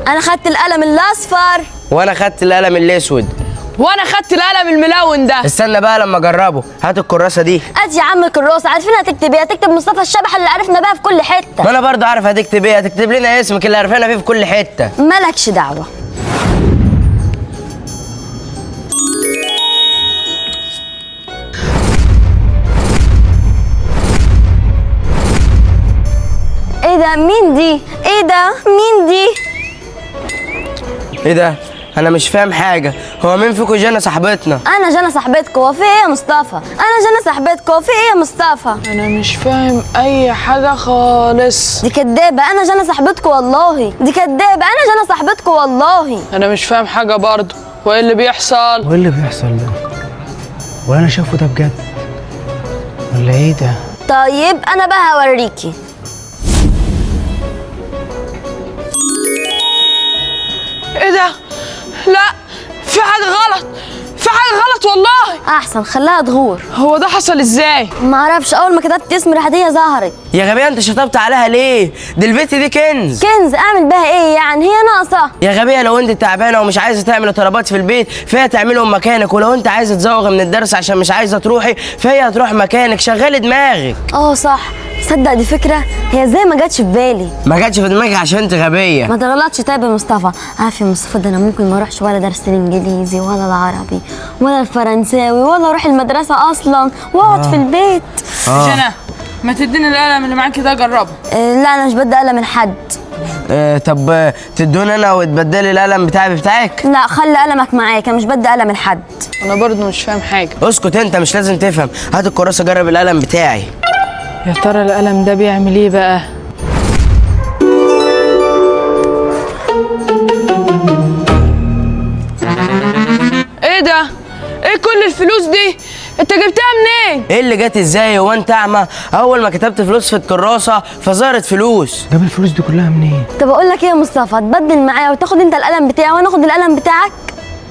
انا خدت القلم الاصفر. وانا خدت القلم الاسود. وانا خدت القلم الملون ده. استنى بقى لما اجربه، هات الكراسة دي. هات يا عم الكراسة، عارفين هتكتب ايه؟ هتكتب مصطفى الشبح اللي عرفنا بقى في كل حتة. ما انا برضه عارف هتكتب ايه، هتكتب لنا اسمك اللي عرفنا فيه في كل حتة. مالكش دعوه. ايه ده؟ مين دي؟ ايه ده؟ مين دي؟ ايه ده؟ انا مش فاهم حاجة، هو مين فيكم جنى صاحبتنا؟ انا جنى صاحبتكم، هو في ايه يا مصطفى؟ انا جنى صاحبتكم، هو في ايه يا مصطفى؟ انا مش فاهم اي حاجة خالص. دي كدابه، انا جنى صاحبتكم والله. دي كدابه، انا جنى صاحبتكم والله. انا مش فاهم حاجة برضه، وايه اللي بيحصل؟ وايه اللي بيحصل ده؟ ولا انا شايفه ده بجد ولا ايه ده؟ طيب انا بقى هوريكي. ايه ده؟ لا، في حاجة غلط، في حاجة غلط والله. احسن خليها تغور. هو ده حصل ازاي؟ معرفش، اول ما كتبت اسم راحت هي ظهرت. يا غبية انت شطبت عليها ليه؟ دي البت دي كنز. كنز اعمل بها ايه يعني؟ هي ناقصة. يا غبية لو انت تعبانة ومش عايزة تعمل طلبات في البيت فهي تعملهم مكانك، ولو انت عايزة تزوغ من الدرس عشان مش عايزة تروحي فهي هتروح مكانك. شغلي دماغك. اه صح، صدق دي فكرة، هي ازاي ما جاتش في بالي؟ ما جاتش في دماغك عشان انت غبية. ما تغلطش. طيب يا مصطفى، عارف يا مصطفى ده انا ممكن ما اروحش ولا درس الانجليزي ولا العربي ولا الفرنساوي ولا اروح المدرسة اصلا واقعد في البيت. جنى ما تديني القلم اللي معاكي ده اجربه. لا انا مش بدي قلم من حد. طب تدوني انا وتبدلي القلم بتاعي بتاعك؟ لا خلي قلمك معاك، انا مش بدي قلم من حد. انا برضه مش فاهم حاجة. اسكت انت مش لازم تفهم، هات الكراسة جرب القلم بتاعي. يا ترى القلم ده بيعمل ايه بقى؟ ايه ده؟ ايه كل الفلوس دي؟ انت جبتها منين؟ ايه اللي جت ازاي؟ هو انت اعمى؟ اول ما كتبت فلوس في الكراسة فظهرت فلوس. جاب الفلوس دي كلها منين؟ طب اقول لك ايه يا مصطفى، تبدل معايا وتاخد انت القلم بتاعي وانا اخد القلم بتاعك؟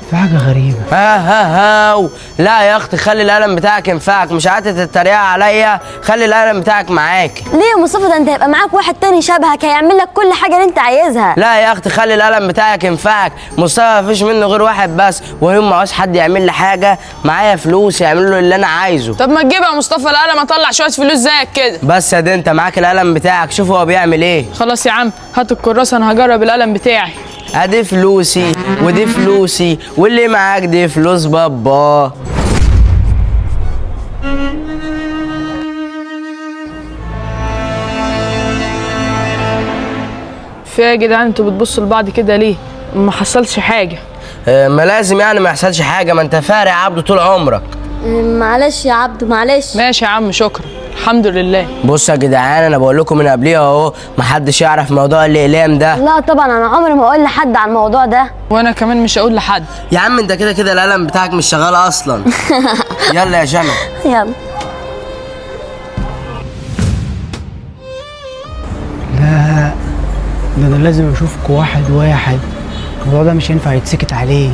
في حاجة غريبة. ها ها ها، لا يا اختي خلي القلم بتاعك ينفعك، مش قاعدة تتريق عليا، خلي القلم بتاعك معاك. ليه يا مصطفى؟ ده انت هيبقى معاك واحد تاني شبهك هيعمل لك كل حاجة اللي انت عايزها. لا يا اختي خلي القلم بتاعك ينفعك، مصطفى مفيش منه غير واحد بس، ويوم ما عاوز حد يعمل لي حاجة معايا فلوس يعمل له اللي انا عايزه. طب ما تجيب يا مصطفى القلم اطلع شوية فلوس زيك كده. بس يا دي انت معاك القلم بتاعك، شوف هو بيعمل ايه. خلاص يا عم هات الكراسة انا هجرب القلم بتاعي. ادي فلوسي ودي فلوسي واللي معاك دي فلوس بابا. في ايه يا جدعان انتوا بتبصوا لبعض كده ليه؟ ما حصلش حاجة. ما لازم يعني ما يحصلش حاجة، ما انت فارق يا عبده طول عمرك. معلش يا عبده معلش. ماشي يا عم شكرا، الحمد لله. بصوا يا جدعان انا بقول لكم من قبليها اهو، محدش يعرف موضوع الاقلام ده. لا طبعا انا عمري ما اقول لحد عن الموضوع ده. وانا كمان مش هقول لحد. يا عم انت كده كده القلم بتاعك مش شغال اصلا. يلا يا جنى. يلا. لا ده انا لازم اشوفكوا واحد واحد، الموضوع ده مش هينفع يتسكت عليه.